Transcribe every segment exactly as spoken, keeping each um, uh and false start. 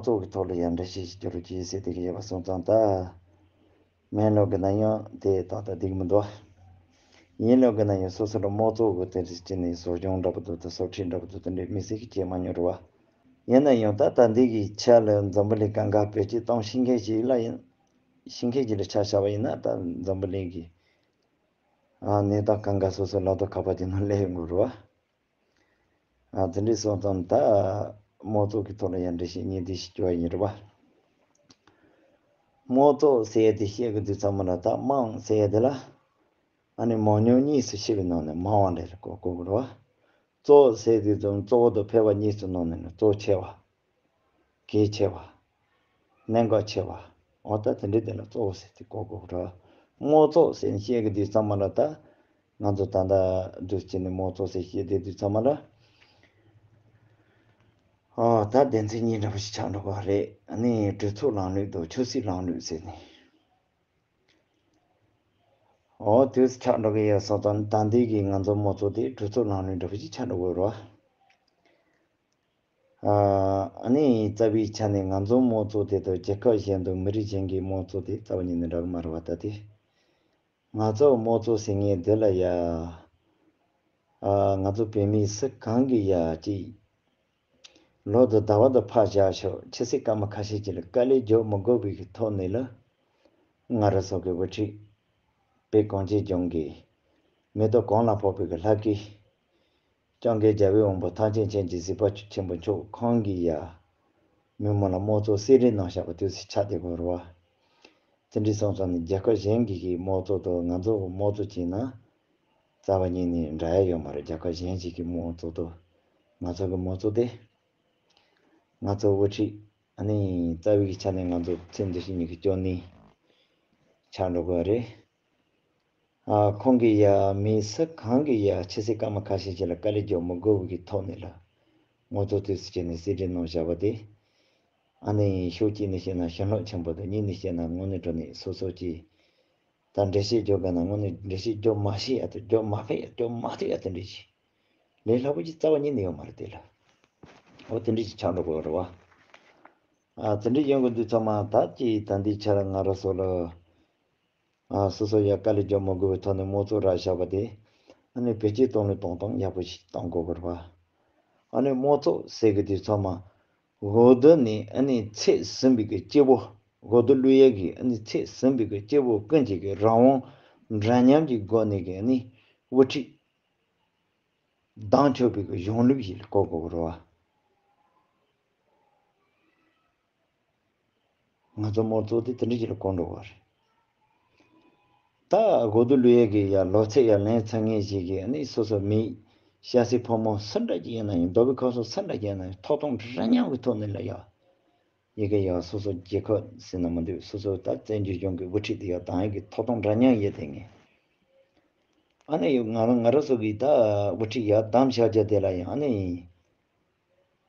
ཚོགས་ཀྱི་ཐོག་ལ་ཡང་འགྲེལ་བཤད་ཞིག་བསྒྱུར་རོགས་གྱིས་ཟེར་དེ་གི་ཡོད་པ་སོང་ཙང་ད། སྨན་སློབ་ཀྱི་ནང་ཡང་དེ་ཏག་ཏག་འགྲིག་མི་འདུག་ཡིན་ལོག་གི་ན་ཡང་སོ་སོ་ལ་དམངས་གཙོ་གི་དེ་རིགས་ཀྱི་ནས་གསོ་སྦྱོང་འདྲ་པོ་འདུག་ད་གསོ་ཁྲིད་འདྲ་པོ་འདུག་དེ་འདྲའི་མི་སེར་གྱིས་བྱེད་མ་མྱོང་རེད་བ། ཡིན་ན་ཡང་ད་ད་འདི་གི་ཆ་ལ་འཛམ་བུ་གླིང་གང་ག་བེད་སྤྱོད་གཏོང་ཤེས་མཁན་ཞིག་ལ་ཡིན། ཤེས་མཁན་ཞིག་ལ་ཆ་བཞག་པ་ཡིན་ན་ད་འཛམ་བུ་གླིང་གི་ཨ་གནས་སྟངས་གང་ག་སོ་སོ་ལག་ཐོགས་ཁ་པར་དེ་ནང་སླེབས་ཡོང་གི་རེད་བ། ཨ་དེ་འདྲའི་སོང་ཙང་ད་དམངས་གཙོ་གི་ཐོག་ལ་ཡང་འགྲེལ་བཤད་གཉིས་འདི་ཞིག་སྐྱོར་ཡིན་རེད་བ། དམངས་གཙོ་ཟེར་ཡས་དེ་བཤད་གི་དུས་ཚང་མ་ལ་ད་དམངས་ཟེར་ཡས་དེ་ལ། ཨ་ནི་མང་ཉུང་གཉིས་སུ་ཕྱེ་བའི་ནང་ནས་མང་བ་འདྲ་ལ་གོ་གོ་དགོས་རེད་བ། གཙོ་བོ་ཟེར་དུས་ཙམ་གཙོ་བོ་དང་ཕལ་པ་གཉིས་སུ་ནང་ནས་ནི་གཙོ་ཆེ་བ། གལ་ཆེ་བ། གནད་འགག་ཆེ་བ། འོ་ད་དེ་འདྲའི་དེ་ལ་གཙོ་བོ་ཟེར་ཏེ་གོ་དགོས་རེད་བ། དམངས་གཙོ་ཟེར་ནས་བཤད་གི་དུས་ཚང་མ་ལ་ད། ང་ཚོ་ད་ལྟ་འདུག་བྱས་ནས་དམངས་གཙོ་ཟེར་བཤད་དེ་དུས་ཚང་མ་ལ། ཨོ་ད་སྡེ་ཚན་གཉིས་འདྲ་པོ་ཞིག་ཆགས་འགྲོ་གི་རེད། ཨ་ནི་གྲོས་ཚོགས་ལམ་ལུགས་དང་ཆབ་སྲིད་ལམ་ལུགས་ཟེར་ནས། འོ་དུས་སུ་ཆགས་འགྲོ་གི་ཡོད་སོང་ཙང་ད་འདི་གི་ང་ཚོ་དམངས་གཙོ་དེ་གྲོས་ཚོགས་ལམ་ལུགས་འདྲ་པོ་ཞིག་ཆགས་འགྲོ་གི་རེད་བ། ཨ་ནི་རྩ་བའི་ཆ་ནས་ང་ཚོ་དམངས་གཙོ་དེ་དང་རྒྱལ་ཁབ་གཞན་དང་མི་རིགས་གཞན་གྱི་དམངས་གཙོ་དེ་རྩ་བ་ཉིད་ནས་འདྲ་གི་མ་རེད་བ། ད་དེ་ང་ཚོ་དམངས་གཙོ་ཟེར་མཁན་འདི་ལ་ཡ། ཨ་ང་ཚོ་བོད་མི་སུ་གང་གི་ཡ་ཅིག་ལོ་དང་ཟླ་བ་དང་ཕར་བཞག་ཤོག་ཕྱི་སྲིད་སྐར་མ་ཁ་ཤས་ཅིག་ལ་དཀའ་ལས་རྒྱག་མི་དགོས་པའི་གི་ཐོག་ནས་ལ། ང་རང་ཚོ་གི་དབུ་ཁྲིད། བོད་གངས་ཅན་ལྗོངས་ཀྱི་མེ་ཏོག་གོང་ལ་ཕོག་པའི་གི་ལྷ་སྐལ། སྐྱབས་མགོན་རྒྱལ་བའི་དབང་པོ་ཐམས་ཅད་མཁྱེན་ཅིང་གཟིགས་པ་ཆེན་པོ་མཆོག་ཁོང་གིས་ཡ། མི་མང་ལ་དམངས་གཙོ་གསེར་རིའི་ནང་བཞག་པ་དུས་སུ་ཆགས་བསྡད་དགོས་རེད་བ། དེ་འདྲའི་སོང་ཙང་ནི་རྒྱལ་ཁབ་གཞན་གྱི་གི་དམངས་གཙོ་དང་ང་ཚོ་གི་དམངས་གཙོ་བྱས་ན། རྩ་བ་ཉིད་ནས་འདྲ་ཡ་ཡོད་མ་རེད། རྒྱལ་ཁབ་གཞན་ཞིག་གི་དམངས་གཙོ་དང་ང་ཚོ་གི་དམངས་གཙོ་དེ། ང་ཚོ་དབུ་ཁྲིད་ཨ་ནི་རྩ་བའི་ཆ་ནས་ང་ཚོ་ཚེ་འདི་ཕྱི་གཉིས་ཀྱི་སྐྱོང་གནས་ཆགས་འགྲོ་དགོས་རེད། ཨ་ཁོང་གིས་ཡ་མི་སུ་གང་གིས་ཡ་ཕྱི་སྲིད་སྐར་མ་ཁ་ཤས་ཤིག་ལ་དཀའ་ལས་རྒྱག་མི་དགོས་པའི་གི་ཐོག་ནས་ལ། དམངས་གཙོ་དུས་སུ་བྱས་ནས་གསེར་རིའི་ནང་བཞག་པ་དེ། ཨ་ནི་ཕྱོགས་གཅིག་ནས་བཤད་ན་བྱིན་རླབས་ཆེན་པོ་དང་། གཉིས་ནས་བཤད་ན་དངོས་གནས་དྲང་གནས་སོ་སོ་གྱིས། ད་འགྲེལ་བཤད་རྒྱག་དགོས་ན་དངོས་གནས་འགྲེལ་བཤད་རྒྱག་མ་ཤེས་ཡ་དང་རྒྱག་མ་ཕོད་ཡ་རྒྱག་མ་ཐུབ་ཡ་དེ་འདྲ་ཞིག་ལས་སླ་པོ་ཅིག་རྩ་བ་ཉིད་ནས་ཡོད་མ་རེད་དེ་ལ། འོ་དེ་འདྲ་ཞིག་ཆགས་འགྲོ་དགོས་རེད་བ། ཨ་དེ་འདྲ་ཡོང་གི་འདུག་ཚང་མ་ད་ཅི་ད་འདི་ཆ་ལ་ང་རང་ཚོ་ལ། ཨ་སོ་སོ་ཡ་དཀའ་ལས་རྒྱག་མ་དགོས་པའི་ཐོག་ནས་དམངས་གཙོ་རག་བཞག་པ་དེ། ཨ་ནི་བེད་སྤྱོད་གཏོང་ལུགས་གཏོང་སྟངས་ཡག་པོ་ཞིག་གཏོང་དགོས་ཀྱི་རེད་བ། ཨ་ནི་དམངས་གཙོ་ཟེར་གི་དུས་ཚང་མ། འོས་བསྡུ་ནི་ཨ་ནི་ཚད་ཟིན་པའི་གི་སྐྱེ་བོ། འོས་བསྡུ་བླུག་ཡས་ཀྱི་ཨ་ནི་ཚད་ཟིན་པའི་གི་སྐྱེ་བོ་ཀུན་གྱི་གི་རང་དབང་འདྲ་མཉམ་གྱི་སྒོ་ནས་གི་ཨ་ནི་དབུ་ཁྲིད་བདམས་ཆོག་པའི་གི་གཞུང་ལུགས་ཤིག་ལ་གོ་དགོས་ཀྱི་རེད་བ། ང་ཚོ་དམངས་གཙོ་དེ་དེ་འདྲ་ཞིག་ལ་གོ་འགྲོ་བ་རེད། ད་འོས་བསྡུ་བླུག་ཡས་ཀྱི་ཡ་ལོ་ཚད་ཡ་ལོན་ཚར་མཁན་ཞིག་གིས་ཨ་ནི་སོ་སོ་མི། སྐྱ་སེར་ཕོ་མོ་སུ་འདྲ་ཅིག་ཡིན་ན་ཡང་། མདོ་དབུས་ཁམས་གསུམ་སུ་འདྲ་ཅིག་ཡིན་ན་ཡང་། ཐོབ་ཐང་འདྲ་མཉམ་གྱི་ཐོག་ནས་ལ་ཡ། ཡི་གེ་ཡ་སོ་སོ་རྒྱལ་ཁབ་ཟེར་ན་མི་འདུག་སོ་སོ་ད་བཙན་བྱོལ་གཞུང་གི་དབུ་ཁྲིད་དེ་ཡ་དང་ཡི་གེ་ཐོབ་ཐང་འདྲ་མཉམ་ཡོད་དེ་ངས། ཨ་ནི་ང་རང་ང་རང་ཚོ་གི་ད་དབུ་ཁྲིད་ཡ་བདམས་བཞག་རྒྱུ་དེ་ལ་ཡང་ཨ་ནི།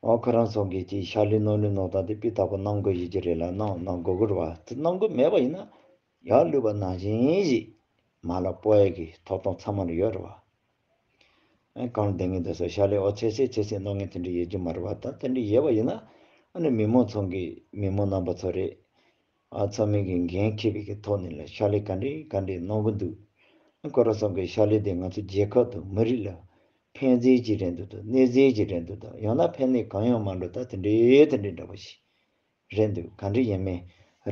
འོ་ཁོ་རང་ཚོ་གི་ཅིག་ཕྱག་ལས་གནང་ལུགས་གནང་སྟངས་དེ་སྤུས་དག་པོ་གནང་དགོས་ཡོད་ཀྱི་རེད་ལ། གནང་གནང་དགོས་ཀྱི་རེད་བ། དེ་གནང་དགོས་མེད་པ་ཡིན་ན་ཡར་ལུས་པ་ནང་བཞིན་ཞིག་མར་ལ་སྤོ་ཡས་ཀྱི་ཐོབ་ཐང་ཚང་མ་ལ་ཡོད་རེད་བ། ཨ་གང་ལ་བསྡད་མཁན་དེ་ཚོ་ཕྱག་ལས་འོ་ཚད་ཚད་ཚད་ཚད་གནང་མཁན་དེ་འདྲ་ཡོད་ཀྱི་མ་རེད་བ། ད་དེ་འདྲ་ཡོད་པ་ཡིན་ན་ཨ་ནི་མི་མང་ཚང་གི་མི་མང་རྣམ་པ་ཚོ་རེད། ཨ་ཚང་མས་ཀྱི་འགན་འཁྱེར་བའི་གི་ཐོག་ནས་ལ་ཕྱག་ལས་ག་འདྲས་ག་འདྲས་གནང་གི་འདུག་ཨ་ཁོ་རང་ཚོ་གི་ཕྱག་ལས་དེ་ང་ཚོ་རྒྱལ་ཁབ་དང་མི་རིགས་ལ་ཕན་ཚུན་གྱི་རེད་འདུག་དང་གནོད་འཚེ་གྱི་རེད་འདུག་དང་། ཡང་ན་ཕན་གནོད་གང་ཡང་མ་འགྲོ། ད་དེ་འདྲའི་དེ་འདྲའི་འདྲ་པོ་ཞིག་རེད་འདུག་ག་འདྲ་ཡིན་མིན་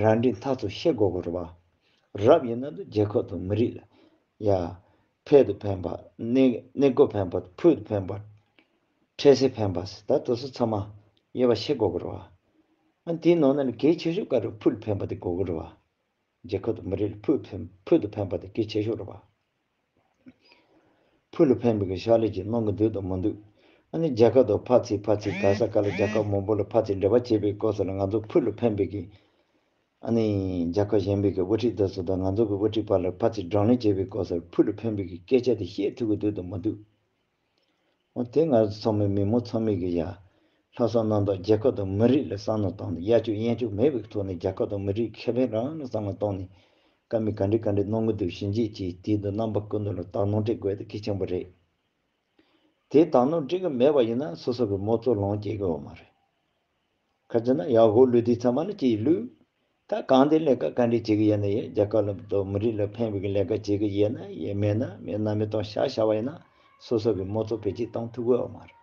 རང་འགྲེལ་མཐའ་ཚོ་ཤེས་དགོས་ཀྱི་རེད་བ། རབ་ཡིན་ན་འདུག་རྒྱལ་ཁབ་དང་མི་རིགས་ལ་ཡ། ཕན་དང་ཕན་པ། གནོད་གནོད་ཀྱི་ཕན་པ། ཕུགས་དང་ཕན་པ། འཕྲལ་སེལ་ཕན་པ་ཟེར་ད་དེ་ཚོ་ཚང་མ་དབྱེ་བ་ཤེས་དགོས་ཀྱི་རེད་བ། ཨ་དེའི་ནང་ན་ལ་གལ་ཆེ་ཤོས་ག་རེ། ཕུགས་ལ་ཕན་པ་དེ་དགོས་ཀྱི་རེད་བ། རྒྱལ་ཁབ་དང་མི་རིགས་ལ་ཕུགས་ཕན་ཕུགས་དང་ཕན་པ་དེ་གལ་ཆེ་ཤོས་རེད་བ། ཕུགས་ལ་ཕན་པའི་གི་ཕྱག་ལས་ཅིག་གནང་གི་འདུག་དང་མི་འདུག་ཨ་ནི་རྒྱལ་ཁབ་དང་ཕར་ཚུར་ཕར་ཚུར་ག་ས་ག་ལ་རྒྱལ་ཁབ་མང་པོ་ལ་ཕར་ཚུར་འབྲེལ་བ་བྱེད་པའི་སྐབས་སུ་ལ་ང་ཚོ་ཕུགས་ལ་ཕན་པའི་གི། ཨ་ནི་རྒྱལ་ཁབ་གཞན་པའི་གི་དབུ་ཁྲིད་དེ་ཚོ་དང་ང་ཚོ་གི་དབུ་ཁྲིད་བར་ལ་ཕར་ཚུར་བགྲོ་གླེང་བྱེད་པའི་སྐབས་སུ་ཕུགས་ལ་ཕན་པའི་གི་སྐད་ཆ་དེ་བཤད་ཐུབ་ཀྱི་འདུག་དང་མི་འདུག་འོ་དེ་ང་ཚོ་ཚང་མས་མི་མང་ཚང་མས་ཀྱི་ཡ། ལྷག་བསམ་རྣམ་དག་རྒྱལ་ཁབ་དང་མི་རིགས་ལ་བསམ་བློ་བཏང་ནས། གཡར་བཅུག་གཡར་བཅུག་མེད་པའི་ཐོག་ནས་རྒྱལ་ཁབ་དང་མི་རིགས་ཁེ་ཕན་རང་ལ་བསམ་བློ་བཏང་ནས། བཀའ་མོལ་ག་འདྲ་ག་འདྲ་གནང་གི་འདུག་ཞིབ་འཇུག་བྱས། དེའི་དུ་རྣམ་པ་ཀུན་ཏུ་ལ་དག་སྣང་སྤྲད་དགོས་དེ་གལ་ཆེན་པོ་རེད། དེ་དག་སྣང་སྤྲད་གི་མེད་པ་ཡིན་ན་སོ་སོ་གི་དམངས་གཙོ་ལམ་སྐྱེལ་གི་ཡོད་མ་རེད། ཁ་ཅིག་ན་ཡག་ཧོ་ལུས་དུས་ཚང་མ་ལ་ཅིག་ལུས། ད་གང་དེ་ལས་ཀ་ག་འདྲས་བྱེད་ཀྱི་ཡིན་ན་ཡིན། རྒྱལ་ཁབ་ལ་དང་མི་རིགས་ལ་ཕན་པའི་ལས་ཀ་བྱེད་ཀྱི་ཡིན་ན་ཡིན། མེད་ན་མེད་ན་མེད་དང་བཞག་བཞག་པ་ཡིན་ན། སོ་སོ་གི་དམངས་གཙོ་བེད་སྤྱོད་བཏང་ཐུབ་ཀྱི་ཡོད་མ་རེད།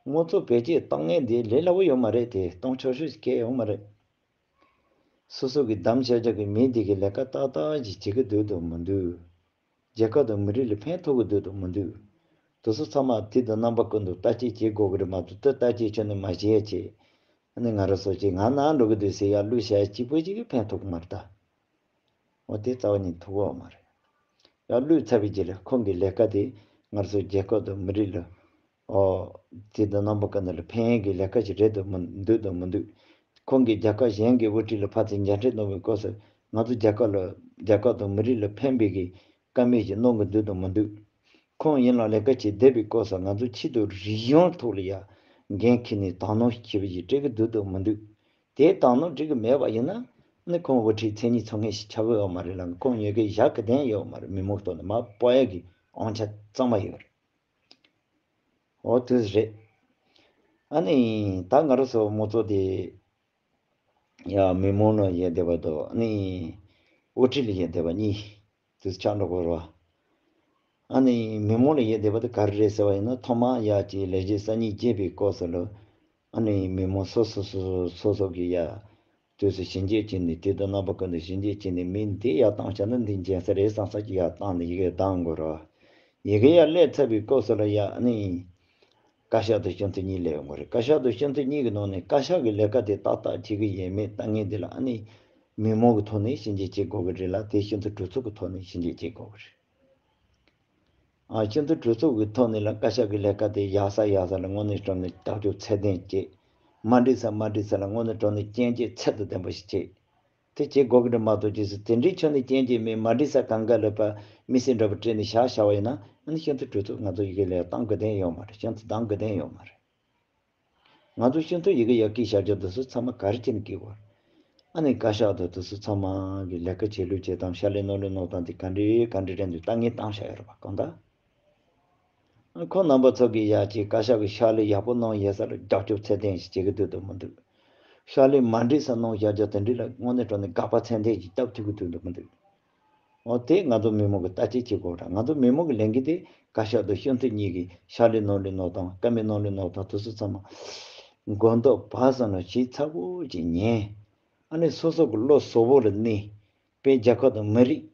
དམངས་གཙོ་བེད་སྤྱོད་བཏང་མཁན་དེ་ལས་སླ་པོ་ཡོད་མ་རེད། དེ་བཏང་ཆོག་ཤོས་ཤིག་གང་ཡང་ཡོད་མ་རེད། སོ་སོ་གི་གདམ་བྱ་རྒྱུ་གི་མི་དེ་གི་ལས་ཀ་ཏག་ཏག་ཅིག་བྱེད་ཀྱི་འདུག་དང་མི་འདུག་རྒྱལ་ཁབ་དང་མི་རིགས་ལ་ཕན་ཐོགས་ཀྱི་འདུག་དང་མི་འདུག་དེ་ཚོ་ཚང་མ་དུས་དང་རྣམ་པ་ཀུན་ཏུ་བརྟག་དཔྱད་བྱེད་དགོས་ཀྱི་རེད་མ་གཏོགས། དེ་བརྟག་དཔྱད་བྱས་ནས་མ་བྱས་བྱས། ཨ་ནི་ང་རང་ཚོ་ཅིག་ང་ན་འགྲོ་གི་འདུག་ཟེར་ཡ་བླུགས་བྱ་གཅིག་པོ་ཅིག་གིས་ཕན་ཐོགས་ཀྱི་མ་རེད་ད། འོ་དེ་རྩ་བ་ཉིད་ཐུབ་ཀྱི་ཡོད་མ་རེད། ཡང་བླུགས་ཚར་བའི་རྗེས་ལ་ཁོང་གི་ལས་ཀ་དེ་ང་ཚོ་རྒྱལ་ཁབ་དང་མི་རིགས་ལ། ཨོ། དེ་དང་རྣམ་པ་ཀུན་ལ་ཕན་གྱི་ལས་ཀ་ཞིག་རེད་དང་མི་འདུག་དང་མི་འདུག་ཁོང་གིས་རྒྱལ་ཁབ་གཞན་གྱི་དབུ་ཁྲིད་ལ་ཕར་ཚུར་མཇལ་འཕྲད་གནང་བའི་སྐབས་སུ། ང་ཚོ་རྒྱལ་ཁབ་ལ་རྒྱལ་ཁབ་དང་མི་རིགས་ལ་ཕན་པའི་གི་བཀའ་མོལ་ཞིག་གནང་གི་འདུག་དང་མི་འདུག་ཁོང་ཡིན་ལ་ལས་ཀ་བྱེད་བསྡད་པའི་སྐབས་སུ་ང་ཚོ་ཆེད་དུ་རིག་གཞུང་ཐོག་ལ་ཡ་འགན་འཁྱེར་ནས་དག་སྣང་ཞིབ་པོ་ཞིག་སྤྲད་ཀྱི་འདུག་དང་མི་འདུག་དེ་དག་སྣང་སྤྲད་ཀྱི་མེད་པ་ཡིན་ན། ནི་ཁོང་དབུ་ཁྲིད་མཚན་ཉིད་ཚང་མཁན་ཞིག་ཆགས་ཀྱི་ཡོད་མ་རེད་ལ། ཁོང་ཡོད་མཁན་བཞག་གི་དོན་ཡོད་མ་རེད། མི་མང་ཐོག་ནས་མར་སྤོ་ཡག་གི་དབང་ཆ་གཙང་མ་ཡོད་རེད། འོ་དེ་རེད། ཨ་ནི་ད་ང་རང་ཚོ་དམངས་གཙོ་དེ་ཡ་མི་མང་ནང་ཡོད་བསྡད་པ་དང་། ཨ་ནི་དབུ་ཁྲིད་ལ་ཡོད་བསྡད་པ་གཉིས་དེ་ཆགས་འགྲོ་གི་རེད་བ། ཨ་ནི་མི་མང་ལ་ཡོད་བསྡད་པ་དེ་ག་རེ་རེད་ཟེར་བ་ཡིན་ན། ཐོག་མར་ཡ་གཅིག་ལས་བྱེད་གསར་རྙིང་བྱས་པའི་སྐབས་སུ་ལ། ཨ་ནི་མི་མང་སོ་སོ་སོ་སོ་སོ་གི་ཡ། དུས་སུ་ཞིབ་འཇུག་བྱས་ནས། དུས་དང་རྣམ་པ་ཀུན་ཏུ་ཞིབ་འཇུག་བྱས་ནས། མི་འདི་ཡར་བཏང་བྱས་ན་འདི་འགྱོ་ས་རེད་བསམ་ས་ཅིག་ཡར་བཏང་ནས་ཡི་གེ་བདམས་དགོས་རེད། ཡི་གེ་ཡར་སླེབས་ཚར་བའི་སྐབས་སུ་ལ་ཡ། ཨ་ནི་བཀའ་ཤག་དང་སྤྱི་འཐུས་གཉིས་སླེབས་ཡོང་གི་རེད། བཀའ་ཤག་དང་སྤྱི་འཐུས་གཉིས་ཀྱི་ནང་ནས་བཀའ་ཤག་གི་ལས་ཀ་དེ་ཏག་ཏག་བྱེད་ཀྱི་ཡོད་མེད་ལྟ་མཁན་དེ་ལ། ཨ་ནི་མི་མང་གི་ཐོག་ནས་ཞིབ་འཇུག་བྱེད་དགོས་ཀྱི་རེད་ལ། དེ་སྤྱི་འཐུས་གྲོས་ཚོགས་ཀྱི་ཐོག་ནས་ཞིབ་འཇུག་བྱེད་དགོས་ཀྱི་རེད། ཨ། སྤྱི་འཐུས་གྲོས་ཚོགས་ཀྱི་ཐོག་ནས་ལ་བཀའ་ཤག་གི་ལས་ཀ་དེ་ཡག་ས་ཡག་ས་ལ་དངོས་གནས་དྲང་གནས་རྒྱབ་སྐྱོར་ཚད་ལྡན་བྱེད། མ་འགྲིག་ས་མ་འགྲིག་ས་ལ་དངོས་གནས་དྲང་གནས་སྐྱོན་བརྗོད་ཚད་དང་ལྡན་པ་ཞིག་བྱེད། དེ་བྱེད་དགོས་ཀྱི་རེད་མ་གཏོགས། རྗེས་སུ་དེ་འདྲའི་ཆ་ནས་སྐྱོན་བརྗོད་མེད། མ་འགྲིག་ས་གང་ག་ལ་ཕར་མི་སེར་འདྲ་པོ་སྤྲད་ནས་བཞག་བཞག་པ་ཡིན་ན། ཨ་ནི་སྤྱི་འཐུས་གྲོས་ཚོགས་ང་ཚོ་ཡི་གེ་ལ་བཏང་དགོས་དོན་ཡོད་མ་རེད། སྤྱི་འཐུས་བདམས་དགོས་དོན་ཡོད་མ་རེད། ང་ཚོ་སྤྱི་འཐུས་ཡི་གེ་ཡར་བསྐྱལ་བཞག་རྒྱུ་དེ་ཚོ་ཚང་མ་ག་རེ་བྱས་ནས་བསྐྱལ་དགོས། ཨ་ནི་བཀའ་ཤག་དང་དེ་ཚོ་ཚང་མ་གི་ལས་ཀ་བྱེད་ལུགས་བྱེད་སྟངས། ཕྱག་ལས་གནང་ལུགས་གནང་སྟངས་དེ་ག་འདྲ་ག་འདྲ་རེད་འདུག་ལྟ་ངན་བཏང་བཞག་ཡོད་རེད་པ། གང་ལྟར་ཁོང་རྣམ་པ་ཚོ་གིས་ཡ་གཅིག་བཀའ་ཤག་གི་ཕྱག་ལས་ཡག་པོ་གནང་ཡོད་ས་ལ་རྒྱབ་སྐྱོར་ཚད་ལྡན་ཞིག་བྱེད་ཀྱི་འདུག་དང་མི་འདུག་ཕྱག་ལས་མ་འགྲིག་ས་གནང་བཞག་རྒྱུ་དེ་འདྲ་ལ་དངོས་གནས་དྲང་གནས་དགག་པ་ཚད་ལྡན་ཞིག་བརྒྱབ་ཐུབ་ཀྱི་འདུག་དང་མི་འདུག་འོ་དེ་ང་ཚོ་མི་མང་གིས་བརྟག་དཔྱད་བྱེད་དགོས་རེད། ང་ཚོ་མི་མང་གི་ལས་འགན་དེ་བཀའ་ཤག་དང་སྤྱི་འཐུས་གཉིས་ཀྱི་ཕྱག་ལས་གནང་ལུགས་གནང་སྟངས། བཀའ་མོལ་གནང་ལུགས་གནང་སྟངས་དེ་ཚོ་ཚང་མ་མགོ་འདོགས་བག་ཟ་ནས་ཞིབ་ཚགས་པོ་ཅིག་ཉན། ཨ་ནི་སོ་སོ་གི་བློ་གཟུ་བོ་ལ་གནས་པའི་རྒྱལ་ཁབ་དང་མི་རིགས་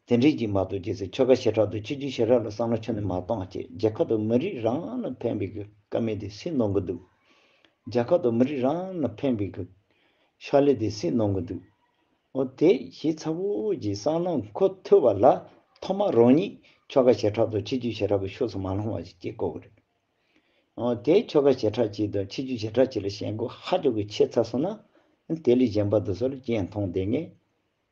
དེ་འདྲའི་ཅིག་མ་གཏོགས། རྗེས་སུ་ཆོལ་ཁ་བྱེ་བྲག་དང་ཆོས་བརྒྱུད་བྱེ་བྲག་ལ་བསམ་བློ་ཁྱོན་ནས་མ་གཏོང་བྱས། རྒྱལ་ཁབ་དང་མི་རིགས་རང་ལ་ཕན་པའི་གི་བཀའ་མོལ་དེ་སུས་གནང་གི་འདུག་རྒྱལ་ཁབ་དང་མི་རིགས་རང་ལ་ཕན་པའི་གི་ཕྱག་ལས་དེ་སུས་གནང་གི་འདུག་འོ་དེ་ཞིབ་ཚགས་པོ་ཅིག་བསམ་བློ་འཁོར་ཐུབ་པ་ལ། ཐོག་མ་རང་ཉིད་ཆོལ་ཁ་བྱེ་བྲག་དང་ཆོས་བརྒྱུད་བྱེ་བྲག་གི་ཕྱོགས་སུ་མ་ལྷུང་བ་ཞིག་བྱེད་དགོས་ཀྱི་རེད། འོ་དེ་ཆོལ་ཁ་བྱེ་བྲག་ཅིག་དང་ཆོས་བརྒྱུད་བྱེ་བྲག་ཅིག་ལ་ཞེན་ཁོག་ཧ་ཅང་གི་ཆེ་ཚར་སོང་ན། དེ་ལས་གཞན་པ་དེ་ཚོ་ལ་སྐྱོན་མཐོང་བསྡད་མཁན།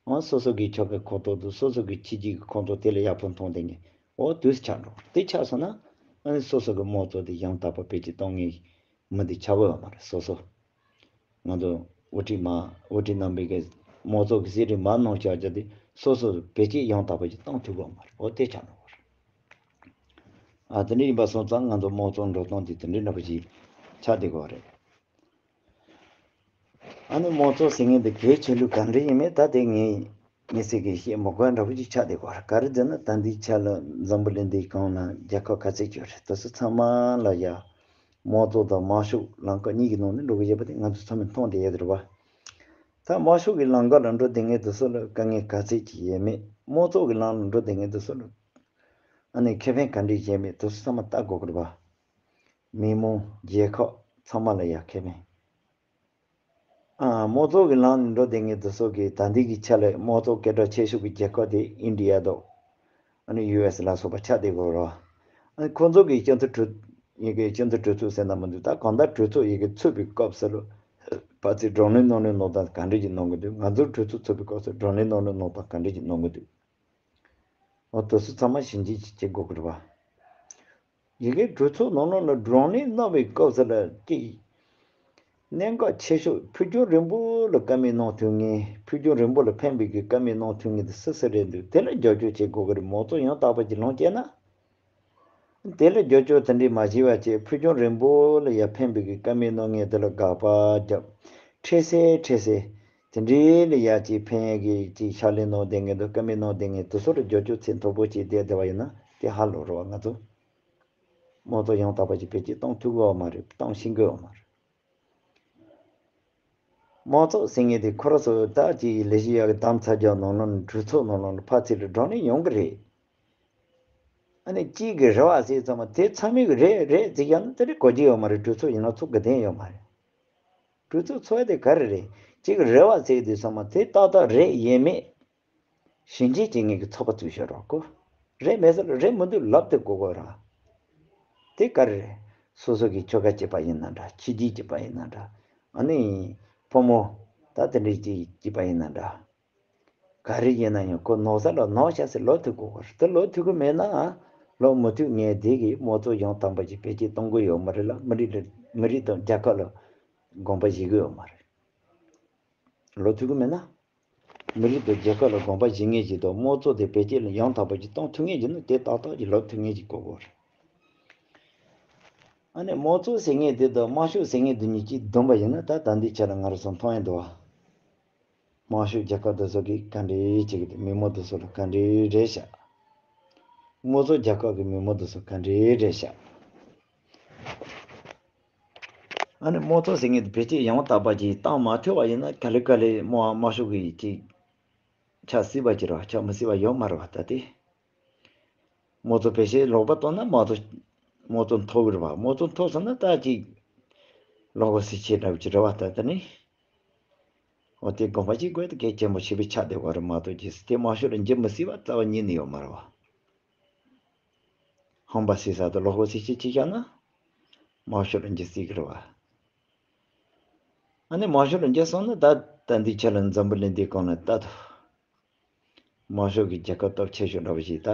འོ་སོ་སོ་གི་ཆོལ་ཁའི་ཁོངས་གཏོགས་དང་སོ་སོ་གི་ཆོས་བརྒྱུད་ཀྱི་ཁོངས་གཏོགས་དེ་ལ་ཡག་པོ་མཐོང་བསྡད་མཁན། འོ་དེ་ཆགས་འགྲོ། དེ་ཆགས་སོང་ན། ཨ་ནི་སོ་སོ་གི་དམངས་གཙོ་དེ་ཡང་དག་པ་བེད་སྤྱོད་གཏོང་མཁན་མི་དེ་ཆགས་ཀྱི་ཡོད་མ་རེད། སོ་སོ་ང་ཚོ་དབུ་ཁྲིད་མ་དབུ་ཁྲིད་རྣམ་པའི་གི་དམངས་གཙོ་གི་གསེར་བྲིས་མར་གནང་བཞག་རྒྱུ་དེ་སོ་སོ་བེད་སྤྱོད་ཡང་དག་པ་ཞིག་གཏོང་ཐུབ་ཀྱི་ཡོད་མ་རེད། འོ་དེ་ཆགས་འགྲོ་གི་རེད། ཨ་དེ་འདྲ་ཡིན་པ་སོང་ཙང་ང་ཚོ་དམངས་གཙོ་འགྲོ་སྟངས་དེ་དེ་འདྲ་འདྲ་པོ་ཞིག་ཆགས་བསྡད་ཀྱི་ཡོད་རེད། ཨ་ནི་དམངས་གཙོ་ཟེར་མཁན་དེ་གལ་ཆེ་ལུགས་ག་འདྲ་ཡིན་མིན་ད་དེ་ངས་མི་སེར་གྱིས་བཤད་མི་དགོས་འདྲ་པོ་ཅིག་ཆགས་བསྡད་ཀྱི་ཡོད་རེད། ག་རེ་ཟེར་ན་ད་ལྟའི་ཆ་ལ་འཛམ་བུ་གླིང་འདིའི་སྒང་ལ་རྒྱལ་ཁབ་ག་ཚོད་ཅིག་ཡོད་རེད། དེ་ཚོ་ཚང་མ་ལ་ཡ་དམངས་གཙོ་དང་དམར་ཤོག་ལམ་ཁ་གཉིས་ཀྱི་ནང་ནས་འགྲོ་གི་ཡོད་པ་དེ་ང་ཚོ་ཚང་མས་མཐོང་བསྡད་ཡོད་རེད་པ། ད་དམར་ཤོག་གི་ལམ་ཁ་ལ་འགྲོ་བསྡད་མཁན་དེ་ཚོ་ལ་དཀའ་ངལ་ག་ཚོད་ཅིག་ཡོད་མེད། དམངས་གཙོ་གི་ལམ་ལ་འགྲོ་བསྡད་མཁན་དེ་ཚོ་ལ་ཨ་ནི་ཁེ་ཕན་ག་འདྲ་ཡོད་མེད་དེ་ཚོ་ཚང་མ་བལྟ་དགོས་ཀྱི་རེད་པ། མི་མང་རྒྱལ་ཁབ་ཚང་མ་ལ་ཡ་ཁེ་ཕན། ཨ། དམངས་གཙོ་གི་ལམ་ནས་འགྲོ་བསྡད་མཁན་དེ་ཚོ་གིས་ད་ལྟའི་གི་ཆ་ལ་དམངས་གཙོ་སྐད་གྲགས་ཆེ་ཤོས་ཀྱི་རྒྱལ་ཁབ་དེ་ཨིན་ཌི་ཡ་དང་། ཨ་ནི་ཡུ་ཨེ་སི་ལ་སོགས་པ་ཆགས་བསྡད་ཀྱི་ཡོད་རེད། ཨ་ནི་ཁོང་ཚོ་གིས་སྤྱི་འཐུས་གྲོས་ཡི་གེ་སྤྱི་འཐུས་གྲོས་ཚོགས་ཟེར་ན་མི་འདུག་ད་གང་ལྟར་གྲོས་ཚོགས་ཡི་གེ་ཚུགས་པའི་སྐབས་སུ་ལ་ཕར་ཚུར་བགྲོ་གླེང་གནང་ལུགས་གནང་སྟངས་ག་འདྲ་ཞིག་གནང་གི་འདུག་ང་ཚོའི་གྲོས་ཚོགས་ཚུགས་པའི་སྐབས་སུ་བགྲོ་གླེང་གནང་ལུགས་གནང་སྟངས་ག་འདྲ་ཞིག་གནང་གི་འདུག་འོ་དེ་ཚོ་ཚང་མ་ཞིབ་འཇུག་ཅིག་བྱེད་དགོས་ཀྱི་རེད་པ། ཡི་གེ་གྲོས་ཚོགས་ནང་ལོགས་ལ་བགྲོ་གླེང་གནང་བའི་སྐབས་སུ་ལ་ཅིག་གནད་འགག་ཆེ་ཤོས་ཕུགས་རྒྱང་རིང་པོ་ལ་བཀའ་མོལ་གནང་ཐུབ་མཁན། ཕུགས་རྒྱང་རིང་པོ་ལ་ཕན་པའི་གི་བཀའ་མོལ་གནང་ཐུབ་མཁན་དེ་སུ་སུ་རེད་འདུག་དེ་ལ་རྒྱབ་སྐྱོར་བྱེད་དགོས་ཀྱི་རེད། མང་ཚོགས་ཡང་དག་པ་ཅིག་ལངས་བྱས་ན། དེ་ལ་བསྒྱུར་བཅོས་དེ་འདྲའི་མ་བྱས་པ་བྱས། ཕུགས་རྒྱང་རིང་པོ་ལ་ཡར་འཕེན་པའི་གི་བཀའ་མོལ་གནང་མཁན་དེ་ལ་དགག་པ་བརྒྱབ། འཕྲལ་སེལ་འཕྲལ་སེལ་དེ་འདྲའི་ལ་ཡར་ཅིག་འཕེན་ཡས་ཀྱི་ཅིག་ཕྱག་ལས་གནང་བསྡད་མཁན་དང་བཀའ་མོལ་གནང་བསྡད་མཁན་དེ་ཚོ་ལ་བསྒྱུར་བཅོས་ཚད་མཐོ་པོ་བྱས་བསྡད་བསྡད་པ་ཡིན་ན། དེ་ཧ་ལོག་རེད་བ། ང་ཚོ་དམངས་གཙོ་ཡང་དག་པ་ཅིག་བེད་སྤྱོད་གཏོང་ཐུབ་ཀྱི་ཡོད་མ་རེད། གཏོང་ཤེས་ཀྱི་ཡོད་མ་རེད། དམངས་གཙོ་ཟེར་མཁན་དེ་ཁོ་རང་ཚོ་ད་ཅིག་ལས་བྱེད་ཡག་གི་གདམ་ཚ་རྒྱག་ནང་ལོགས་ནས། གྲོས་ཚོགས་ནང་ལོགས་ནས་ཕར་ཚུར་ལ་བགྲོ་གླེང་ཡོང་གི་རེད། ཨ་ནི་གཅིག་གིས་རེད་བ་ཟེར་ཙམ་མ། དེ་ཚང་མས་གི་རེད་རེད་ཟེར་ཡང་ན་དེ་རིགས་གོ་རྒྱུ་ཡོད་མ་རེད། གྲོས་ཚོགས་ཡིན་ན་ཚོགས་དགོས་དོན་ཡོད་མ་རེད། གྲོས་ཚོགས་ཚོགས་ཡ་དེ་ག་རེ་རེད། གཅིག་གིས་རེད་བ་ཟེར་དུས་ཙམ་མ་དེ་ཏག་ཏག་རེད་ཡིན་མེད་ཞིབ་འཇུག་བྱེད་མཁན་གྱི་ཚོགས་པ་བཙུགས་ཤོག་རོགས་གོ། རེད་མེད་ཟེར་ལ་རེད་མི་འདུག་ལབ་དེ་གོ་དགོས་ར། དེ་ག་རེ་རེད། སོ་སོ་གི་ཁྱོ་ག་གཅིག་པ་ཡིན་ན་འདྲ། ཁྱི་རྒྱུད་གཅིག་པ་ཡིན་ན་འདྲ། ཨ་ནི་ཕོ་མོ་ད་དེ་འདྲའི་གཅིག་གཅིག་པ་ཡིན་ན་འདྲ། ག་རེ་ཡིན་ན་ཡང་ཁོ་ནོར་ས་ལ་ནོར་ཤག་ཟེར་ལབ་ཐུབ་དགོས་པ་རེད། དེ་ལབ་ཐུབ་ཀྱི་མེད་ན། ལབ་མི་ཐུབ་མཁན་དེ་གིས་དམངས་གཙོ་ཡང་དག་པ་ཅིག་བེད་སྤྱོད་གཏོང་གི་ཡོད་མ་རེད་ལ། མི་རིགས་ལ་མི་རིགས་དང་རྒྱལ་ཁབ་ལ་དགོངས་པ་བཞེས་ཀྱི་ཡོད་མ་རེད། ལབ་ཐུབ་ཀྱི་མེད་ན། མི་རིགས་དང་རྒྱལ་ཁབ་ལ་དགོངས་པ་བཞེས་མཁན་ཞིག་དང་། དམངས་གཙོ་དེ་བེད་སྤྱོད་ལ་ཡང་དག་པ་ཅིག་གཏོང་ཐུབ་མཁན་ཞིག་ན། དེ་ཏག་ཏག་ཅིག་ལབ་ཐུབ་མཁན་ཞིག་དགོས་དགོས་རེད། ཨ་ནི་དམངས་གཙོ་ཟེར་མཁན་དེ་དང་དམར་ཤོག་ཟེར་མཁན་དེ་གཉིས་ཀྱིས་བསྡོམས་པ་ཡིན་ན། ད་ད་ལྟའི་ཆ་ལ་ང་རང་ཚོ་མཐོང་ཡ་འདུག་བ། དམར་ཤོག་རྒྱལ་ཁབ་དེ་ཚོ་གིས་ག་འདྲས་བྱེད་ཀྱི་འདུག་མི་མང་དེ་ཚོ་ལ་ག་འདྲས་རེད་ཤག་དམངས་གཙོ་རྒྱལ་ཁབ་ཀྱི་མི་མང་དེ་ཚོ་ག་འདྲས་རེད་ཤག་ཨ་ནི་དམངས་གཙོ་ཟེར་མཁན་དེ་བེད་སྤྱོད་ཡང་དག་པ་ཅིག་བཏང་མ་ཐུབ་པ་ཡིན་ན། ག་ལེ་ག་ལེ་དམར་དམར་ཤོག་གིས་ཅིག་ཆགས་སྲིད་པ་ཅིག་རེད་བ། ཆགས་མི་སྲིད་པ་ཡོད་མ་རེད་བ། ད་དེ་དམངས་གཙོ་བེད་སྤྱོད་ལོག་པ་བཏང་ན་དམངས་གཙོ་དམངས་གཙོ་མཐོ་གི་རེད་བ། དམངས་གཙོ་མཐོ་སོང་ན་ད་ཅིག་ལོག་པ་སེལ་ཆེད་འདྲ་བོ་ཅིག་རེད་བ། ད་དེ་ནི། འོ་དེ་དགོངས་པ་བཞེས་དགོས་དེ་གལ་ཆེན་པོ་ཞེ་པོ་ཆགས་བསྡད་པ་རེད་མ་གཏོགས། རྗེས་སུ་དེ་དམར་ཤོག་ལ་འགྱུར་མི་སྲིད་པ་རྩ་བ་ཉིད་ནས་ཡོད་མ་རེད་བ། ཧམ་པ་སེལ་ས་དང་ལོག་པ་སེལ་ཆེད་ཅིག་བཞག་ན་དམར་ཤོག་ལ་འགྱུར་སྲིད་ཀྱི་རེད་བ། ཨ་ནི་དམར་ཤོག་ལ་འགྱུར་སོང་ན། ད་ད་འདི་ཆ་ལ་འཛམ་བུ་གླིང་འདིའི་སྒང་ལ་ལྟ་དང་། དམར་ཤོག་གི་རྒྱལ་ཁབ་སྟོབས་ཆེ་ཤོས་འདྲ་བོ་ཞིག་ད་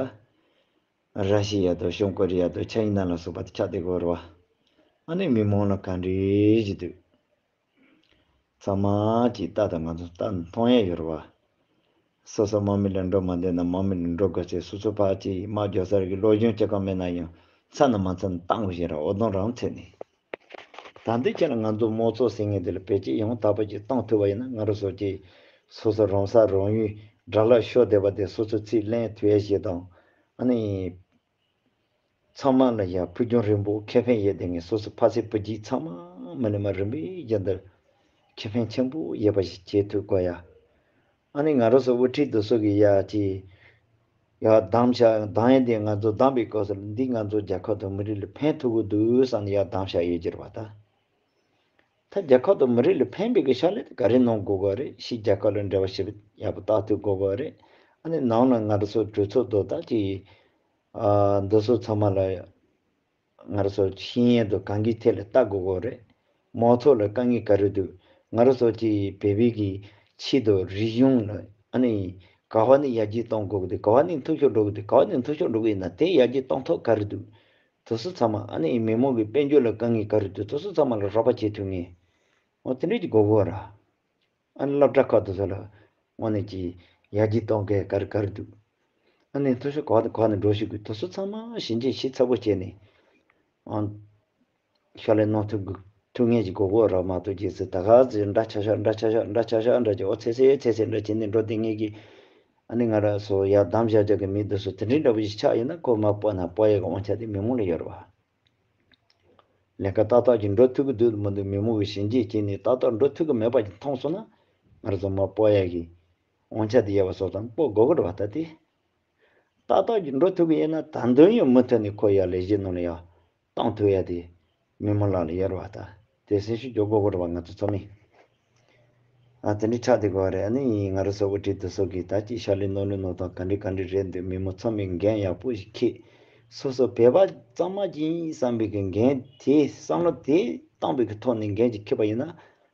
ར་ཤི་ཡ་དང་བྱང་ཀོ་རི་ཡ་དང་ཆའི་ན་ལ་སོགས་པ་དེ་ཆགས་བསྡད་ཀྱི་ཡོད་རེད་བ། ཨ་ནི་མི་མང་ལ་ག་འདྲས་ཞིག་འདུག་ཚང་མ་གཅིག་ལྟ་དང་། ང་ཚོ་ལྟ་མཐོང་ཡས་ཡོད་རེད་བ། སོ་སོ་དམག་མི་ལ་འགྲོ་མ་འདོད་ན་དམག་མི་ལ་འགྲོ་དགོས་ཚེ། སོ་སོ་ཕར་གཅིག་དམག་རྒྱག་ས་རེད་གི་བློ་སྦྱོང་བྱེད་ག་མེད་ན་ཡང་། ཚ་ན་མ་ཚ་ན་བཏང་དགོས་ཤེས་ར། འོ་དོན་རང་ཚེ་ནི། ད་འདི་ཆ་ལ་ང་ཚོ་དམངས་གཙོ་ཟེར་མཁན་དེ་ལ་བེད་སྤྱོད་ཡང་དག་པ་ཅིག་གཏོང་ཐུབ་པ་ཡིན་ན། ང་རང་ཚོ་གཅིག་སོ་སོ་རང་ས་རང་ཡུལ་དགྲ་ལ་ཤོར་བསྡད་པ་དེ་སོ་སོ་ཚུར་ལེན་ཐུབ་ཡས་ཞིག་དང་། ཨ་ནི་ཚང་མ་ལ་ཡ་ཕུགས་རྒྱང་རིང་པོ་ཁེ་ཕན་ཡོད་བསྡད་མཁན། སོ་སོ་ཕ་ཚེ་བུ་རྒྱུད་ཚང་མ་མི་ནས་མ་རིམ་པས་རྒྱུན་དུ་ཁེ་ཕན་ཆེན་པོ་ཡོད་པ་ཞིག་བྱེད་ཐུབ་དགོས་ཡ། ཨ་ནི་ང་རང་ཚོ་དབུ་ཁྲིད་དེ་ཚོ་གིས་ཡ་ཅིག་ཡ་གདམ་བྱ་གདམ་ཡ་འདི་ང་ཚོ་གདམ་པའི་སྐབས་སུ་འདི་ང་ཚོ་རྒྱལ་ཁབ་དང་མི་རིགས་ལ་ཕན་ཐོགས་ཀྱི་འདུག་བསམ་ནས་ཡ་གདམ་བྱ་ཡོད་ཀྱི་རེད་བ། ད། ད་རྒྱལ་ཁབ་དང་མི་རིགས་ལ་ཕན་པའི་གི་ཕྱག་ལས་དེ་ག་རེ་གནང་དགོས་གོ་རེད། ཕྱི་རྒྱལ་ཁབ་ལ་འབྲེལ་བ་ཞིབ་ཡག་པོ་བཏགས་ཐུབ་དགོས་གོ་རེད། ཨ་ནི་ནང་ལ་ང་རང་ཚོ་གྲོས་ཚོགས་དོ་བདག་གི་ཨ་འདི་ཚོ་ཚང་མ་ལ་ང་རང་ཚོ་ཤེས་ཡོན་དང་གང་གི་ཐད་ལ་ལྟ་དགོས་གོ་རེད། མང་ཚོགས་ལ་དཀའ་ངལ་ག་རེ་འདུག་ང་རང་ཚོ་གི་བོད་པའི་གི་ཆོས་དང་རིག་གཞུང་ལ་ཨ་ནི་ག་བ་ནས་ཡར་རྒྱས་གཏོང་དགོས་ཀྱི་འདུག་ག་བ་ནས་མཐོ་ཤོས་འགྲོ་གི་འདུག་ག་བ་ནས་མཐོ་ཤོས་འགྲོ་གི་ཡིན་ན་དེ་ཡར་རྒྱས་གཏོང་ཐབས་ག་རེ་འདུག་དེ་ཚོ་ཚང་མ། ཨ་ནི་མི་མང་གི་དཔལ་འབྱོར་ལ་དཀའ་ངལ་ག་རེ་འདུག་དེ་ཚོ་ཚང་མ་ལ་རོགས་པ་བྱེད་ཐུབ་མཁན། འོ་དེ་འདྲས་ཀྱི་དགོས་གོ་ར། ཨ་ནི་སློབ་གྲྭ་ཁག་དེ་ཚོ་ལ་དངོས་གནས་ཀྱི་ཡར་རྒྱས་གཏོང་མཁན་ག་རེ་ག་རེ་འདུག་ཨ་ནི་མཐོ་ཤོས་ག་བ་ནས་ག་བ་ནས་འགྲོ་ཤེས་དགོས། དེ་ཚོ་ཚང་མ་ཞིབ་འཇུག་ཞིབ་ཚགས་པོ་བྱས་ནས། ཨ་ཕྱག་ལས་གནང་ཐུབ་དགོས་ཐུབ་མཁན་ཞིག་དགོས་གོ་ར་མ་གཏོགས། རྗེས་སུ་ད་ག་ཚོད་འདྲ་ཆགས་ཤག་འདྲ་ཆགས་ཤག་འདྲ་ཆགས་ཤག་འདྲ་ཅིག་འོ་ཚེ་ཚེ་ཚེ་ཚེ་འདྲ་བྱས་ནས་འགྲོ་བསྡད་མཁན་གྱི། ཨ་ནི་ང་རང་ཚོ་ཡར་གདམ་བྱ་རྒྱག་གི་མི་དེ་ཚོ་དེ་འདྲའི་འདྲ་བོ་ཞིག་ཆགས་ཡོད་ན། ཁོ་མར་སྤོ་ན་སྤོ་ཡས་ཀྱི་དབང་ཆ་དེ་མི་མང་ལ་ཡོད་རེད་བ། ལས་ཀ་ཏག་ཏག་ཅིག་འགྲོ་ཐུབ་ཀྱི་འདུག་མི་འདུག་མི་མང་གིས་ཞིབ་འཇུག་བྱས་ནས་ཏག་ཏག་འགྲོ་ཐུབ་ཀྱི་མེད་པ་ཅིག་མཐོང་སོང་ན། ང་རང་ཚོ་མར་སྤོ་ཡས་ཀྱི་དབང་ཆ་དེ་ཡོད་པ་སོང་ཙང་སྤོ་དགོས་ཀྱི་རེད་བ། ད་དེ་ཏག་ཏག་ཅིག་འགྲོ་ཐུབ་ཀྱི་ཡོད་ན། ད་དུང་ཡང་མུ་མཐུད་ནས་ཁོ་ཡར་ལས་གཞི་ནང་ལ་ཡར་གཏོང་ཐུབ་ཡ་དེ་མི་མང་ལག་ལ་ཡོད་རེད་བ། ད་དེ་སེམས་ཤུགས་རྒྱག་དགོས་ཀྱི་རེད་བ། ང་ཚོ་ཚང་མས། ཨ་དེ་འདྲའི་ཆགས་བསྡད་ཀྱི་ཡོད་རེད། ཨ་ནི་ང་རང་ཚོ་དབུ་ཁྲིད་དེ་ཚོ་གིས་ད་ཅིག་ཕྱག་ལས་གནང་ལུགས་གནང་སྟངས་ག་འདྲ་ག་འདྲ་རེད་འདུག་མི་མང་ཚང་མས་འགན་ཡག་པོ་ཞིག་འཁྱེར། སོ་སོ་བོད་པ་གཙང་མ་ཅིག་ཡིན་བསམ་པའི་གི་འགན་དེ། བསམ་བློ་དེ་བཏང་པའི་གི་ཐོག་ནས་འགན་ཅིག་འཁྱེར་པ་ཡིན་ན།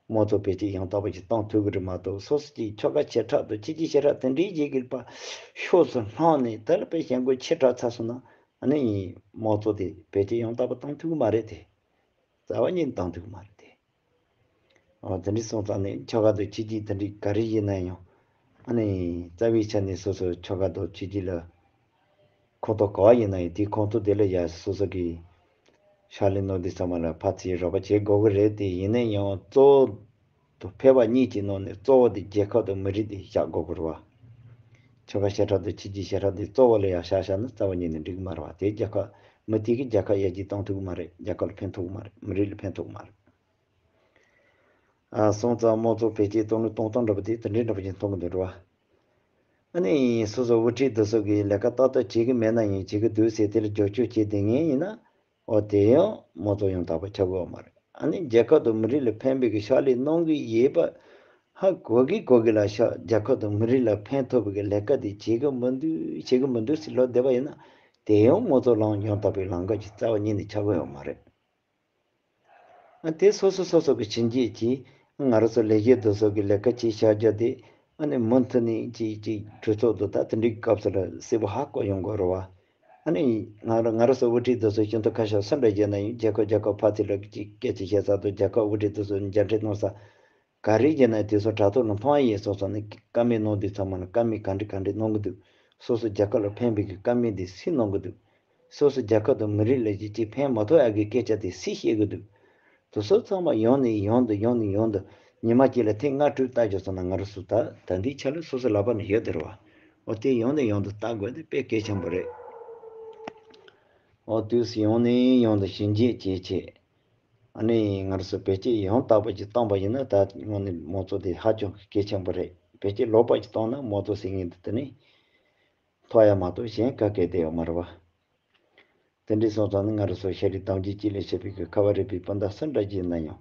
དམངས་གཙོ་བེད་སྤྱོད་ཡང་དག་པ་ཞིག་གཏོང་ཐུབ་ཀྱི་རེད་མ་གཏོགས། སོ་སོ་ཅིག་ཁྱོ་ག་ཆེ་དྲགས་དང་ཁྱི་སྐྱིད་ཆེ་དྲགས་དེ་འདྲའི་ཅིག་གི་པ་ཕྱོགས་སུ་ལྷུང་ནས། དེ་ལ་དཔེ་ཞེན་ཁོག་ཆེ་དྲགས་ཚར་སོང་ན། ཨ་ནི་དམངས་གཙོ་དེ་བེད་སྤྱོད་ཡང་དག་པ་གཏོང་ཐུབ་ཀྱི་མ་རེད་དེ། རྩ་བ་ཉིད་ནས་གཏོང་ཐུབ་ཀྱི་མ་རེད་དེ། འོ་དེ་འདྲ་སོང་ཙང་ནི་ཁྱོ་ག་དང་ཁྱི་སྐྱིད་དེ་འདྲ་ག་རེ་ཡིན་ན་ཡང་། ཨ་ནི་རྩ་བའི་ཆ་ནས་སོ་སོ་ཁྱོ་ག་དང་ཁྱི་སྐྱིད་ལ་ ཁོངས་གཏོགས་ག་བ་ཡིན་ན་ཡང་དེའི་ཁོངས་གཏོགས་དེ་ལ་ཡ་སོ་སོ་གི་ཕྱག་ལས་གནང་དུས་ཚང་མ་ལ་ཕར་ཚུར་རོགས་པ་བྱེད་དགོས་ཀྱི་རེད་དེ། ཡིན་ན་ཡང་གཙོ་བོ་དང་ཕལ་པ་གཉིས་ཀྱི་ནང་ནས་གཙོ་བོ་དེ་རྒྱལ་ཁབ་དང་མི་རིགས་དེ་བཞག་དགོས་ཀྱི་རེད་བ། ཆོལ་ཁ་བྱེ་བྲག་དང་ཆོས་བརྒྱུད་བྱེ་བྲག་དེ་གཙོ་བོ་ལ་ཡ་བཞག་བཞག་ན་རྩ་བ་ཉིད་ནས་འགྲིག་གི་མ་རེད་བ། དེ་རྒྱལ་ཁབ་མི་དེ་གིས་རྒྱལ་ཁབ་ཡར་རྒྱས་གཏོང་ཐུབ་ཀྱི་མ་རེད། རྒྱལ་ཁབ་ལ་ཕན་ཐོགས་ཀྱི་མ་རེད། མི་རིགས་ལ་ཕན་ཐོགས་ཀྱི་མ་རེད། ཨ་སོང་ཙང་དམངས་གཙོ་འཕེལ་རྒྱས་གཏོང་ལུགས་གཏོང་སྟངས་འདྲ་པོ་དེ་དེ་འདྲའི་འདྲ་པོ་ཞིག་མཐོང་གི་འདུག་རེད་བ། ཨ་ནི་སོ་སོ་དབུ་ཁྲིད་དེ་ཚོ་གིས་ལས་ཀ་ཏག་ཏག་བྱེད་ཀྱི་མེད་ན་ཡང་བྱེད་ཀྱི་འདུག་ཟེར་དེ་ལ་རྒྱབ་སྐྱོར་བྱེད་བསྡད་མཁན་ཡིན་ན། འོ་དེ་ཡང་དམངས་གཙོ་ཡང་དག་པ་ཆགས་ཀྱི་ཡོད་མ་རེད། ཨ་ནི་རྒྱལ་ཁབ་དང་མི་རིགས་ལ་ཕན་པའི་གི་ཕྱག་ལས་གནང་གི་ཡོད་པ་ཧ་གོ་གི་གོ་གི་ལ་ཤག་རྒྱལ་ཁབ་དང་མི་རིགས་ལ་ཕན་ཐོགས་པའི་གི་ལས་ཀ་དེ་བྱེད་གི་མི་འདུག་བྱེད་གི་མི་འདུག་ཟེར་ལབ་བསྡད་པ་ཡིན་ན། དེ་ཡང་དམངས་གཙོ་ལམ་ཡང་དག་པའི་ལམ་ཁ་ཅིག་རྩ་བ་ཉིད་ནས་ཆགས་ཀྱི་ཡོད་མ་རེད། ཨ་དེ་སོ་སོ་སོ་སོ་གི་བྱས་རྗེས་ཀྱིས་ང་རང་ཚོ་ལས་བྱེད་དེ་ཚོ་གི་ལས་ཀ་བྱེད་བྱ་རྒྱུ་དེ། ཨ་ནི་མུ་མཐུད་ནས་ཅིག་ཅིག་གྲོས་ཚོགས་དང་ད་དེ་འདྲའི་སྐབས་སུ་ལ་གསལ་པོ་ཧ་གོ་ཡོང་དགོས་རེད་བ། ཨ་ནི་ང་རང་ང་རང་ཚོ་དབུ་ཁྲིད་དེ་ཚོ་སྤྱི་འཐུས་ཁ་ཤས་སུ་འདྲ་བྱས་ན་ཡང་རྒྱལ་ཁབ་རྒྱལ་ཁབ་ཕར་ཚུར་ལ་ཅིག་སྐད་ཆ་བཤད་ས་དང་རྒྱལ་ཁབ་དབུ་ཁྲིད་དེ་ཚོ་མཇལ་འཕྲད་གནང་ས། ག་རེ་བྱས་ན་དེ་ཚོ་དྲ་ཐོག་ལ་མཐོང་ཡ་ཡིན་སོང་ཙང་ནི་བཀའ་མོལ་གནང་དུས་ཚང་མ་ལ་བཀའ་མོལ་ག་འདྲ་ག་འདྲ་གནང་གི་འདུག་སོ་སོ་རྒྱལ་ཁབ་ལ་ཕན་པའི་གི་བཀའ་མོལ་དེ་སུས་གནང་གི་འདུག་སོ་སོ་རྒྱལ་ཁབ་དང་མི་རིགས་ལ་ཅིག་ཅིག་ཕན་མ་ཐོགས་ཡ་གི་སྐད་ཆ་དེ་སུས་བཤད་གི་འདུག་དེ་ཚོ་ཚང་མ་ཡང་ནས་ཡང་དུ་ཡང་ནས་ཡང་དུ་ཉི་མ་གཅིག་ལ་ཐེངས་ལྔ་དྲུག་ལྟ་རྒྱུ་སོང་ན་ང་རང་ཚོ་ད་ད་ལྟའི་ཆ་ལ་སོ་སོ་ལག་པ་ནས་ཡོད་དེ་རེད་བ། འོ་དེ་ཡང་ནས་ཡང་དུ་ལྟ་དགོས་དེ་དཔེ་གལ་ཆེན་པོ་རེད། འོ་དུས་སུ་ཡང་ནས་ཡང་དུ་ཞིབ་འཇུག་བྱེད་ཆེད། ཨ་ནི་ང་རང་ཚོ་བེད་སྤྱོད་ཡང་དག་པ་ཅིག་བཏང་པ་ཡིན་ན་ད་དངོས་གནས་དམངས་གཙོ་དེ་ཧ་ཅང་གལ་ཆེན་པོ་རེད། བེད་སྤྱོད་ལོག་པ་ཅིག་བཏང་ན་དམངས་གཙོ་ཟེར་མཁན་འདི་དེ་ནི་ཐོག་ཡ་མ་གཏོགས་གཞན་ག་གེ་དེ་ཡོད་མ་རེད་བ། དེ་འདྲའི་སོང་ཙང་ནི་ང་རང་ཚོ་ཤ་རུས་གདུང་རྒྱུད་གཅིག་ལས་བྱེད་པའི་གི་ཁ་བ་རི་པའི་སྤུན་ཟླ་སུ་འདྲ་ཅིག་ཡིན་ན་ཡང་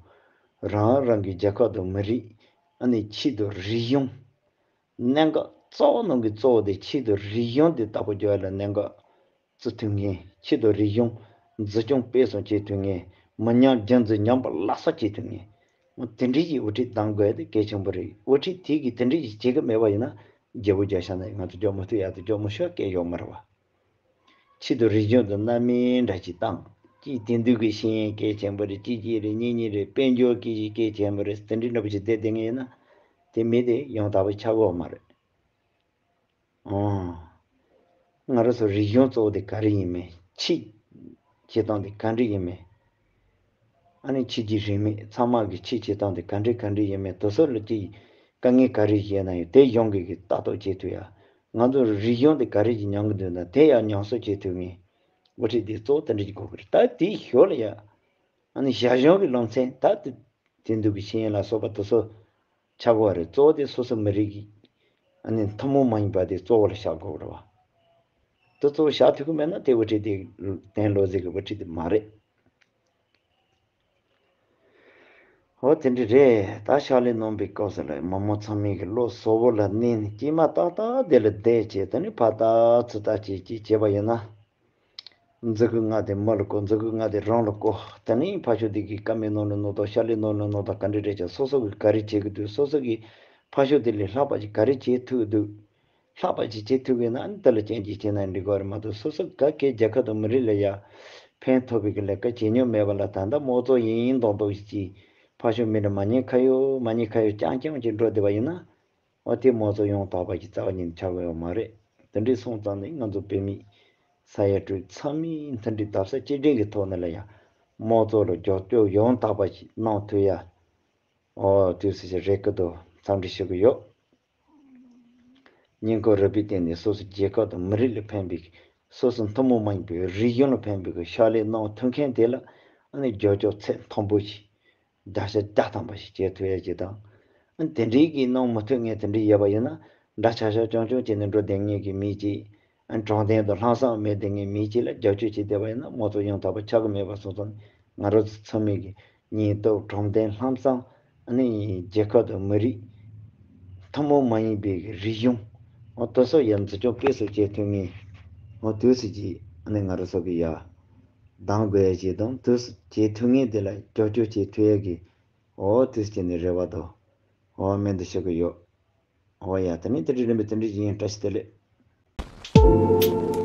རང་རང་གི་རྒྱལ་ཁབ་དང་མི་རིགས། ཨ་ནི་ཆོས་དང་རིག་གཞུང་། གནད་འགག་རྩ་བ་ནང་གི་གཙོ་བོ་དེ་ཆོས་དང་རིག་གཞུང་དེ་དག་པོ་རྒྱུ་བ་ལ་གནད་འགག་བརྩི་ཐུབ་མཁན། ཆོས་དང་རིག་གཞུང་འཛིན་སྐྱོང་སྤེལ་གསུམ་བྱེད་ཐུབ་མཁན། མི་ཉམས་རྒྱུན་འཛིན་ཉམས་པ་སླར་གསོ་བྱེད་ཐུབ་མཁན། འོ་དེ་འདྲའི་ཞིག་དབུ་ཁྲིད་གདམ་དགོས་དེ་གལ་ཆེན་པོ་རེད། དབུ་ཁྲིད་དེ་གིས་དེ་འདྲའི་ཞིག་བྱེད་གི་མེད་པ་ཡིན་ན་རྒྱལ་པོ་རྒྱལ་ཤ་ན་ང་ཚོ་རྒྱག་མི་ཐུབ་ཡག་ཏུ་རྒྱག་མི་ཤོར་སྐད་ཡོད་མ་རེད་བ། ཆོས་དང་རིག་གཞུང་དང་རྣམ་སྨིན་འདྲ་ཞིག་བཏང་། གཅིག་དེང་དུས་ཀྱི་ཤེས་ཡོན་གལ་ཆེན་པོ་རེད། གཅིག་གཅིག་རེད། གཉིས་གཉིས་རེད། དཔལ་འབྱོར་གྱི་ཞིག་གལ་ཆེན་པོ་རེད། དེ་འདྲའི་འདྲ་པོ་ཞིག་བསྡད་བསྡད་མཁན་ཡིན་ན་དེ་མི་དེ་ཡང་དག་པ་ཆགས་ཀྱི་ཡོད་མ་རེད། ཨང་། ང་རང་ཚོ་རིག་གཞུང་གཙོ་བོ་དེ་ག་རེ་ཡིན་མིན། ཆོས་བྱེད་སྟངས་དེ་ག་འདྲ་ཡིན་མིན། ཨ་ནི་ཆོས་བརྒྱུད་རིས་མེད་ཚང་མ་གི་ཆོས་བྱེད་སྟངས་དེ་ག་འདྲ་ག་འདྲ་ཡིན་མིན། དེ་ཚོ་ལ་ཅིག་དཀའ་ངལ་ག་རེ་ཡོད་ན་ཡང་དེ་གཞུང་གི་གི་ལྟ་རྟོག་བྱེད་ཐུབ་ཡ། ང་ཚོ་རིག་གཞུང་དེ་ག་རེ་ཅིག་ཉམས་ཀྱི་འདུག་ན་དེ་ཡང་ཉམས་གསོ་བྱེད་ཐུབ་མཁན་དབུ་ཁྲིད་དེ་གཙོ་བོ་དེ་འདྲ་ཅིག་དགོས་ཀྱི་རེད། ད་དེའི་ཞོར་ལ་ཡ། ཨ་ནི་ཞར་བྱུང་གི་ལམ་སེང་ད་དེ་དེང་དུས་ཀྱི་ཤེས་ཡོན་ལ་སོགས་པ་དེ་ཚོ་ཆགས་ཀྱི་ཡོད་རེད། གཙོ་བོ་དེ་སོ་སོ་མི་རིགས་ཀྱི་ཨ་ནི་ཐུན་མོང་མ་ཡིན་པ་དེ་གཙོ་བོ་ལ་བཞག་དགོས་རེད་བ། དེ་གཙོ་བོ་བཞག་ཐུབ་ཀྱི་མེད་ན་དེ་དབུ་ཁྲིད་དེ་བསྟན་བློ་གཟིགས་ཀྱི་དབུ་ཁྲིད་དེ་མ་རེད། འོ་དེ་འདྲ་རེད། ད་ཕྱག་ལས་གནང་པའི་སྐབས་སུ་ལ་མི་མང་ཚང་མས་ཀྱི་བློ་གཟུ་བོ་ལ་གནས་ནས་སྐྱེས་མ་ཏག་ཏག་དེ་ལ་བསྡད་བྱས། དེ་ནས་ཕར་ལྟ་ཚུར་ལྟ་བྱས་བྱས་བྱས་པ་ཡིན་ན། མཛུབ་གུ་ལྔ་དེ་མི་ལ་བསྐོར། མཛུབ་གུ་ལྔ་དེ་རང་ལ་བསྐོར། དེ་ནས་ཕར་ཕྱོགས་དེ་གི་བཀའ་མོལ་གནང་ལ་གནང་སྟངས། ཕྱག་ལས་གནང་ལ་གནང་སྟངས་ག་འདྲ་རེད་ཀྱང་། སོ་སོ་གི་ག་རེ་བྱེད་ཀྱི་འདུག་སོ་སོ་གི་ཕར་ཕྱོགས་དེ་ལས་ལྷག་པ་ཅིག་ག་རེ་བྱེད་ཐུབ་ཀྱི་འདུག་ལྷག་པ་ཅིག་བྱེད་ཐུབ་ཀྱི་ན་ཨ་ནི་དེ་ལ་སྐྱོན་ཅིག་བྱས་ན་འགྲིག་གི་རེད་མ་གཏོགས། སོ་སོ་ག་གེ་རྒྱལ་ཁབ་དང་མི་རིགས་ལ་ཡ་ཕན་ཐོགས་པའི་གི་ལས་ཀ་བྱེད་མྱོང་མེད་པ་ལ་ད་ལྟ་དམངས་གཙོ་ཡིན་མདོག་མདོག་ཅིག་ཕར་ཕྱོགས་མི་འདྲ་མ་ཉན་ཁ་ཡོད་མ་ཉན་ཁ་ཡོད་རྐྱང་རྐྱང་ཅིག་འགྲོ་བསྡད་པ་ཡིན་ན། འོ་དེ་དམངས་གཙོ་ཡང་དག་པ་ཞིག་རྩ་བ་ཉིད་ནས་ཆགས་ཀྱི་ཡོད་མ་རེད། དེ་འདྲའི་སོང་ཙང་ནི་ང་ཚོ་བོད་མི་ས་ཡ་དྲུག་ཚང་མས་མཐུན་སྒྲིལ་རྡོག་རྩ་གཅིག་སྒྲིལ་གྱི་ཐོག་ནས་ལ་ཡང་དམངས་གཙོ་ལ་རྒྱབ་སྐྱོར་ཡང་དག་པ་ཞིག་གནང་ཐུབ་ཡ། འོ་དུས་སུ་ཞིག་རེ་སྐུལ་དང་འཚམས་འདྲི་ཞུ་གི་ཡོད། སྙིང་ཁོང་རུས་པའི་གཏིང་ནས་སོ་སོའི་རྒྱལ་ཁབ་དང་མི་རིགས་ལ་ཕན་པའི་སོ་སོ་ཐུན་མོང་མ་ཡིན་པའི་རིག་གཞུང་ལ་ཕན་པའི་ཕྱག་ལས་གནང་ཐུབ་མཁན་དེ་ལ་ཨ་ནི་རྒྱབ་སྐྱོར་ཚད་མཐོན་པོ་ཞིག་བརྒྱ་ཆ་བརྒྱ་ཐམ་པ་ཞིག་བྱེད་ཐུབ་ཡ་ཅིག་དང་། ཨ་ནི་དེ་འདྲའི་གི་གནང་མི་ཐུབ་མཁན་དེ་འདྲའི་ཡོད་པ་ཡིན་ན། འདྲ་ཆགས་ཆགས་ཅོང་ཅོང་བྱས་ནས་འགྲོ་བསྡད་མཁན་གི་མི་ཅིག་ཨ་ནི་དྲང་བདེན་དང་ལྷག་བསམ་མེད་བསྡད་མཁན་མི་ཅིག་ལ་རྒྱབ་སྐྱོར་བྱེད་བསྡད་པ་ཡིན་ན་དམངས་གཙོ་ཡང་དག་པ་ཆགས་ཀྱི་མེད་པ་སོང་ཙང་། ང་རང་ཚོ་ཚང་མས་ཀྱི་སྙིང་སྟོབས་དྲང་བདེན་ལྷག་བསམ། ཨ་ནི་རྒྱལ་ཁབ་དང་མི་རིགས་ཐུན་མོང་མ་ཡིན་པའི་རིག་གཞུང་། འོ་དེ་ཚོ་ཡར་འཛིན་སྐྱོང་སྤེལ་གསུམ་བྱེད་ཐུབ་མཁན། འོ་དེ་ཚོ་ཅིག་ཨ་ནི་ང་རང་ཚོ་གི་ཡ་གདམ་དགོས་ཡ་ཅིག་དང་། དེ་ཚོ་བྱེད་ཐུབ་མཁན་དེ་ལ་རྒྱབ་སྐྱོར་བྱེད་ཐུབ་ཡ་གི་འོ་དེ་ཚོ་བྱས་ནས་རེ་བ་དང་འོ་སྨོན་འདུན་ཞུ་གི་ཡོད། འོ་ཡ་དེ་ནི་དེ་འདྲ་རིམ་པས་དེ་འདྲ་ཅིག་ཡིན། བཀྲ་ཤིས་བདེ་ལེགས།